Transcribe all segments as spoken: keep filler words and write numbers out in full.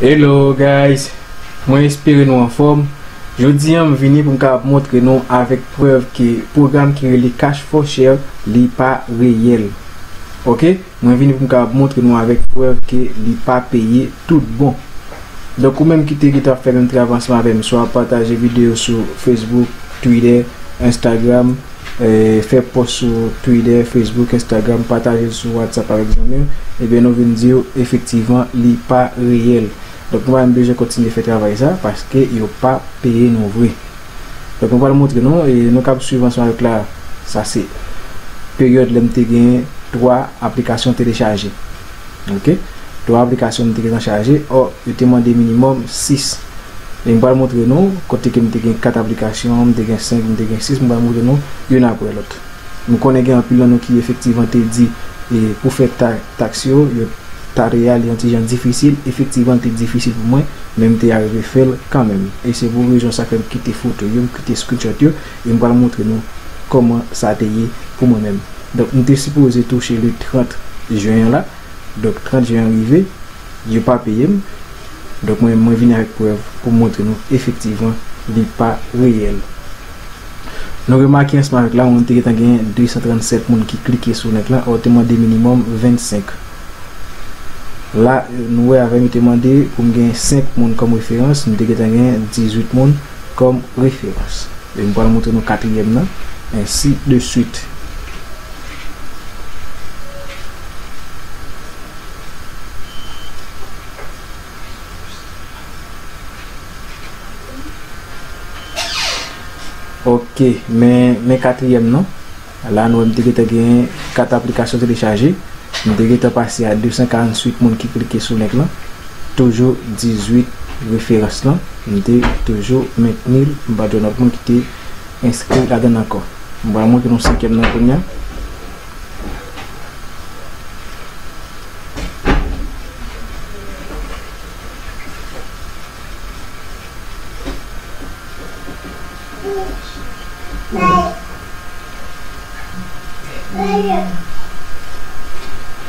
Hello guys, mwen espere nou anfòm. Jodi a m vini pou m kapab montre nou avèk prèv ke pwogram ki rele Cash for Share li pa reyèl. Ok, mwen vini pou m kapab montre nou avèk prèv ke li pa peye tout bon. Donk ou menm ki te gentan ap fè menm travay ansanm avè m, swa pataje videyo sou Facebook, Twitter, Instagram, eh, fè pòs sou Twitter, Facebook, Instagram, pataje l sou WhatsApp avèk zanmi w, ebyen nou vin di w efektivman li pa reyèl. Donk nou pa menm bezwen kontinye fè travay sa paske yo pa peye nou vre. Donk nou pral montre nou, e nou kab swiv ansanm avèk la, sa se peryòd lè m te gen twa aplikasyon telechaje. Ok, twa aplikasyon m te gentan chaje, ò, yo te mande minimòm sis. E m pral montre nou kote ke m te gen kat aplikasyon, m te gen senk, m te gen sis, m pral montre nou youn apre lòt. M konnen gen anpil nan nou ki efektivman te di, e, pou fè ta-, taks yo, yo ta reyèl yon ti jan difisil, efektivman li te difisil pou mwen, men m te arive fè l kanmenm. E se pou rezon sa fè m kite foto yo, m kite screenshot yo, e m pral montre nou kòman sa te ye pou mwen menm. Donk m te sipoze touche le trant jen an la. Donk trant jen an rive, yo pa peye m. Donk mwen, mwen vini avèk prèv pou montre nou efektivman li pa reyèl. Nou remake ansanm avèk la, mwen te gentan gen de san trannsèt moun ki klike sou link lan, ò te mande minimòm vennsenk. La, nou wè avè m, yo te mande pou m gen senk moun kòm referans, m te gentan gen dizuit moun kòm referans. E m pral montre nou katriyèm nan, ainsi de suite. Ok, men, men katriyèm nan. La nou wè m te gentan gen kat aplikasyon telechaje. M te gentan pase a de san karanntuit moun ki klike sou link lan. Toujou dizuit referans lan. M te toujou mentni l. M pa t jwenn lòt moun ki te enskri ladan l ankò. M pral montre nou senkyèm nan kounye a.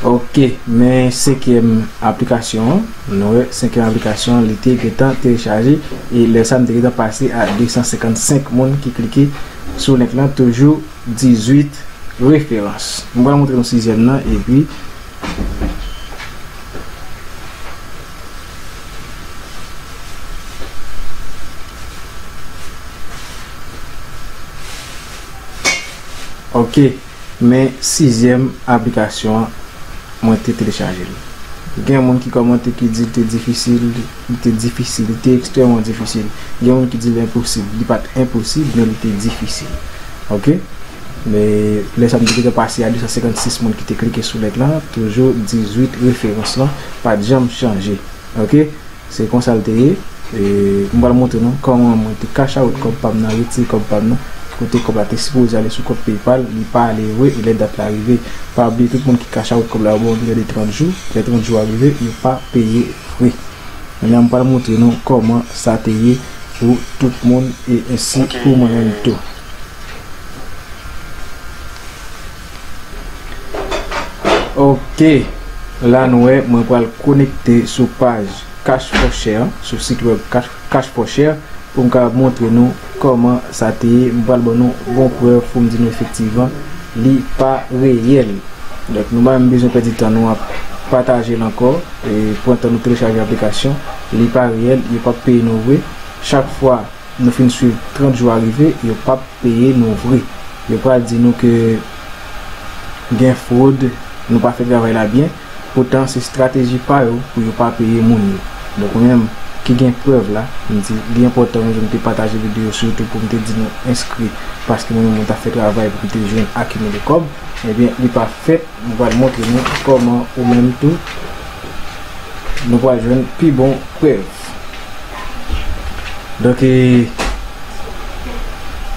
Ok, men senkyèm aplikasyon an, nou wè senkyèm aplikasyon an, li te gentan telechaje, e lè sa m te gentan pase a de san senkannsenk moun ki klike sou link lan, toujou dizuit referans. M pral montre nou sizyèm nan, epi Ok, men sizyèm aplikasyon an, mwen te telechaje l. Gen moun ki kòmante ki di l te difisil, li te difisil, li te ekstrèmman difisil. Gen moun ki di l enposib, li pa t enposib, men li te difisil. Ok? Men lè sa m te gentan pase a de san senkannsis moun ki te klike sou link lan, toujou dizuit referans lan, pa t janm chanje. Ok? Se konsa l te ye. E, m pral montre nou kòman mwen te cash out kòb pa m nan, retire kòb pa m nan. Kote kòb la te sipoze ale sou kont PayPal, li pa ale vre, e lè dat la rive, pa bliye tout moun ki cash out kòb la, yo ba w yon delè de trant jou. Lè trant jou a rive, yo pa peye vre. Kounye a, m pral montre nou kòman sa te ye pou tout moun e ensi pou mwen menm tou. Ok, la nou wè, mwen pral konekte sou paj Cash for Share, sou sit wèb Cash, Cash for Share, pou m kapab montre nou kòman sa te ye. M pral ban nou bon prèv pou m di nou efektivman, li pa reyèl. Donk, nou pa menm bezwen pèdi tan nou ap pataje l ankò, e pran tan nou telechaje aplikasyon, li pa reyèl, yo p ap peye nou vre. Chak fwa nou fin swiv trant jou a rive, yo p ap peye nou vre. Yo pral di nou ke gen fwod, nou pa fè travay la byen. Poutan, se estrateji pa yo pou yo pa peye moun yo. Donk, ou menm ki gen prèv la, m di, li enpòtan wi pou m te pataje videyo, sitou pou m te di nou enskri, paske mwen menm, mwen t ap fè travay pou m te jwenn akimile kòb. Ebyen, li pa fèt. Nou pral montre nou kòman ou menm tou, nou pral jwenn pi bon prèv. Donk, e,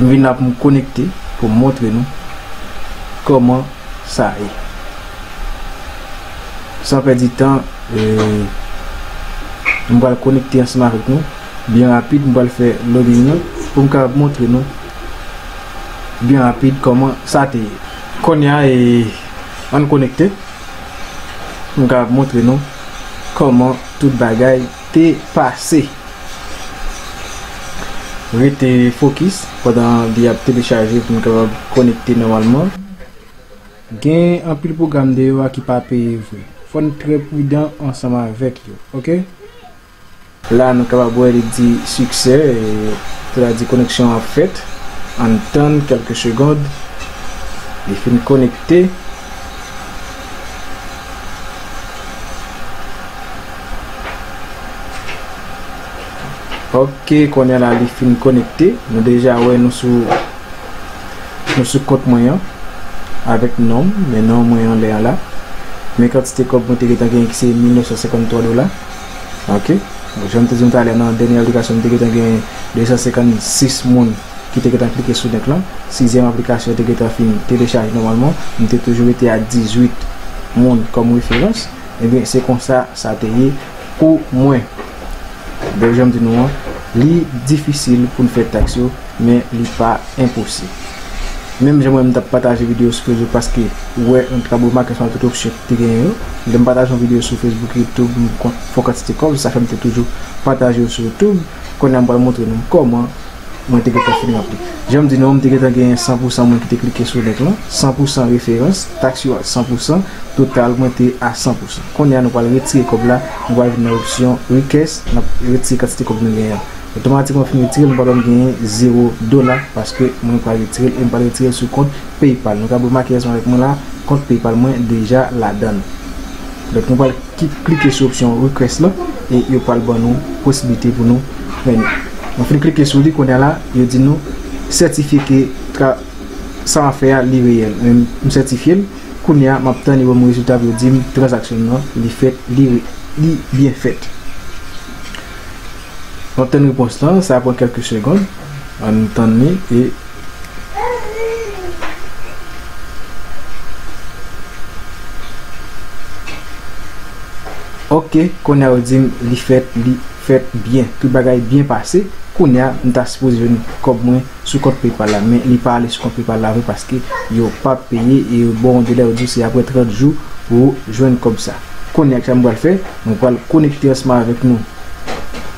m vin la pou m konekte, pou m montre nou kòman sa ye. San pèdi tan, e, m pral konekte ansanm avèk nou. Byen rapid, m pral fè login nan pou m kapab montre nou byen rapid kòman sa te ye. Kounye a, e, ann konekte. M kapab montre nou kòman tout bagay te pase. Rete fokis pandan li ap telechaje pou n kapab konekte nòmalman. Gen anpil pwogram deyò a ki pa peye vre. Fò n trè pridan ansanm avèk yo, oke? La, nou kapab wè li di siksè, e, sètadi koneksyon an ap fèt. Ann tann kèlke segond. Li fin konekte. Oke, kounye a la, li fin konekte. Nou deja wè nou sou, nou sou kont mwen an. Avèk non m, men non mwen anlè an la. Men kantite kòb mwen te gentan genyen ki se mil nèf san senkanntwa dola. Oke. Bon, jan m te di nou talè nan dènye aplikasyon, m te gentan genyen de san senkann sis moun ki te gentan klike sou link lan. Sizyèm aplikasyon te gentan fin telechaje nòmalman. M te toujou rete a dizuit moun kòm referans. Ebyen, se konsa sa te ye pou mwen. Donk, jan m di nou an, li difisil pou n fè taks yo, men li pa enposib. Menm jan mwen, m t ap pataje videyo sou Facebook paske ou wè, m t ap remake ansanm ak tout opsyon ki te genyen yo. Lè m pataje yon videyo sou Facebook, YouTube, m kon-, fè yon kantite kòb, sa fè m te toujou pataje yo sou YouTube. Kounye a, m pral montre nou kòman mwen te gentan fin ranpli. Jan m di nou, m te gentan genyen san pou san moun ki te klike sou link lan, san pou san referans, taks yo a san pou san, total mwen te a san pou san. Kounye a, nou pral retire kòb la, nou pral vin nan opsyon request, n ap retire kantite kòb nou genyen an. Otomatikman, fin retire l, nou pral wè m genyen zewo dola, paske mwen pral retire l, e m pral retire l sou kont PayPal. Nou ka remake ansanm avèk mwen la, kont PayPal mwen deja ladan l. Donk, nou pral ki-, klike sou opsyon request lan e yo pral ban nou posiblite pou nou mennen. Mwen fin klike sou li, kounye a la, yo di nou sètifye ke tra-, sa w ap fè a, li reyèl. Men m sètifye l, kounye a, m ap tann yo ban m rezilta pou yo di m tranzaksyon nan, li fèt, li re-, li byen fèt. M ap tann repons lan, sa pran kèlke segond. Ann tann li e Oke, kounye a yo di m li fèt, li fèt byen. Tout bagay byen pase. Kounye a, m ta sipoze jwenn kòb mwen sou kont PayPal la, men li pa ale sou kont PayPal la vre paske yo pa peye e yo ba w yon delè, yo di w se apre trant jou pou w jwenn kòb sa. Kounye a, kisa m pral fè? Mwen pral konekte ansanm avèk nou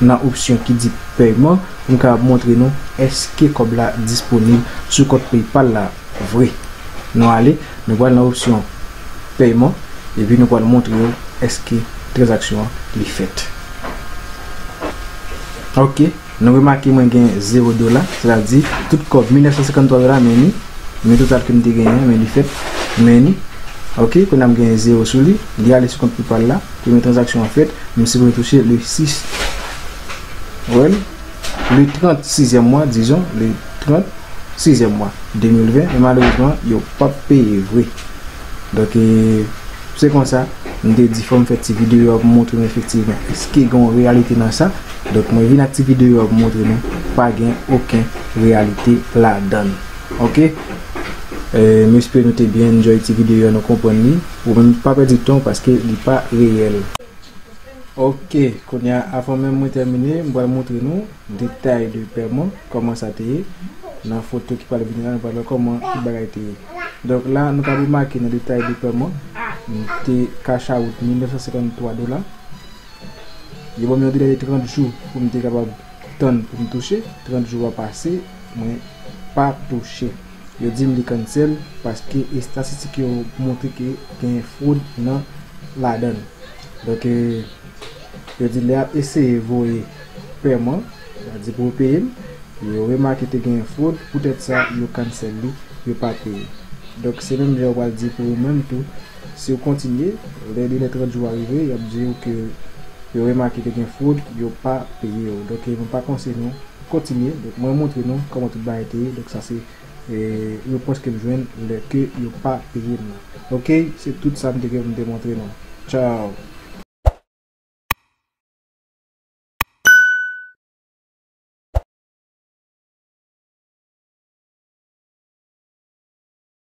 nan opsyon ki di pèyman pou m kapab montre nou èske kòb la disponib sou kont PayPal la vre. Nou ale, nou pral nan opsyon pèyman, epi nou pral montre w èske tranzaksyon an li fèt. Oke, nou remake mwen gen zewo dola, sètadi tout kòb mil nèf san senkanntwa dola, men ni, men total ke m te genyen, men li fèt, men ni. Oke, kounye a m gen zewo sou li, li ale sou kont PayPal la, premye tranzaksyon an fèt, m sipoze touche le sis, well, le trant sizyèm mwa, dizon, le trant sizyèm mwa de mil ven, men malerezman, yo p ap peye vre. Donk, e, se konsa, m te di fò m fè ti videyo a pou montre nou efektivman èske gen yon reyalite nan sa. Donk, mwen vin ak ti videyo a pou montre nou pa gen okenn reyalite ladan l. Oke? E, m espere nou te byen enjoy ti videyo a, nou konprann li. Ou menm pa pèdi tan w paske li pa reyèl. Oke, kounye a, avan menm mwen tèmine, m pral montre nou detay de pèman, kòman sa te ye. Nan foto ki pral vini la, nou pral wè kòman tout bagay te ye. Donk la, nou ka remake nan detay de pèman, m te cash out mil nèf san senkanntwa dola. Yo ban m yon delè de trant jou pou m te kapab tann pou m touche. Trant jou a pase, mwen pa touche. Yo di m li cancel paske estatistik yo montre ke gen fwod nan ladan l. Donk, e, yo di lè y ap eseye voye pèman, y ap di pou yo peye m, yo remake te gen fwod, poutèt sa, yo cancel li, yo pa peye. Donk, se menm jan yo pral di pou ou menm tou, si w kontinye, lè delè trant jou a rive, y ap di w ke yo remake te gen fwod, yo pa peye w. Donk, e, mwen pa konseye nou kontinye. Donk, mwen montre nou kòman tout bagay te ye. Donk, sa se, e, repons ke m jwenn lè ke yo pa peye m nan. Oke, se tout sa m te gen pou m te montre nou. Tchaw!